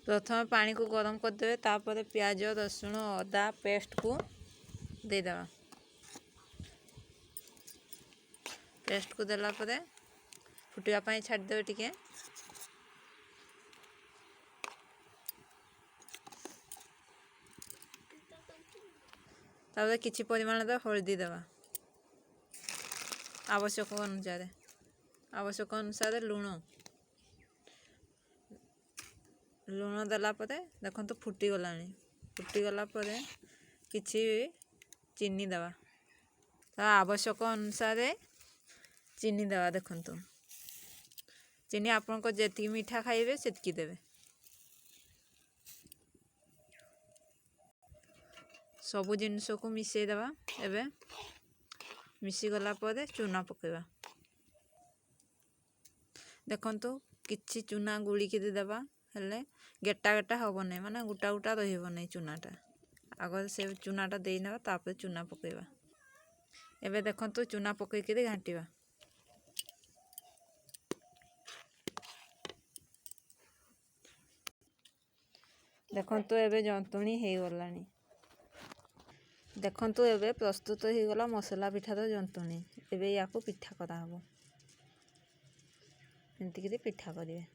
ପ୍ରଥମେ ପାଣିକୁ ଗରମ କରିଦେବେ, ତାପରେ ପିଆଜ, ରସୁଣ, ଅଦା ପେଷ୍ଟକୁ ଦେଇଦେବା। ପେଷ୍ଟକୁ ଦେଲା ପରେ ଫୁଟିବା ପାଇଁ ଛାଡ଼ିଦେବେ ଟିକେ। ତାପରେ କିଛି ପରିମାଣର ହଳଦୀ ଦେବା ଆବଶ୍ୟକ ଅନୁସାରେ, ଆବଶ୍ୟକ ଅନୁସାରେ ଲୁଣ। ଲୁଣ ଦେଲା ପରେ ଦେଖନ୍ତୁ ଫୁଟିଗଲାଣି। ଫୁଟିଗଲା ପରେ କିଛି ଚିନି ଦେବା, ତା ଆବଶ୍ୟକ ଅନୁସାରେ ଚିନି ଦେବା। ଦେଖନ୍ତୁ ଚିନି ଆପଣଙ୍କ ଯେତିକି ମିଠା ଖାଇବେ ସେତିକି ଦେବେ। ସବୁ ଜିନିଷକୁ ମିଶାଇ ଦେବା। ଏବେ ମିଶିଗଲା ପରେ ଚୁନା ପକାଇବା। ଦେଖନ୍ତୁ କିଛି ଚୁନା ଗୁଳିକିରି ଦେବା, ହେଲେ ଗେଟା ଗେଟା ହେବ ନାହିଁ, ମାନେ ଗୋଟା ଗୋଟା ରହିବ ନାହିଁ ଚୁନାଟା। ଆଗରେ ସେ ଚୁନାଟା ଦେଇନେବା, ତାପରେ ଚୁନା ପକାଇବା। ଏବେ ଦେଖନ୍ତୁ ଚୁନା ପକାଇକିରି ଘାଣ୍ଟିବା। ଦେଖନ୍ତୁ ଏବେ ଜନ୍ତୁଣି ହେଇଗଲାଣି। ଦେଖନ୍ତୁ ଏବେ ପ୍ରସ୍ତୁତ ହେଇଗଲା ମସଲା ପିଠାର ଜନ୍ତୁଣି। ଏବେ ୟାକୁ ପିଠା କରାହେବ। ଏମିତିକିରି ପିଠା କରିବେ।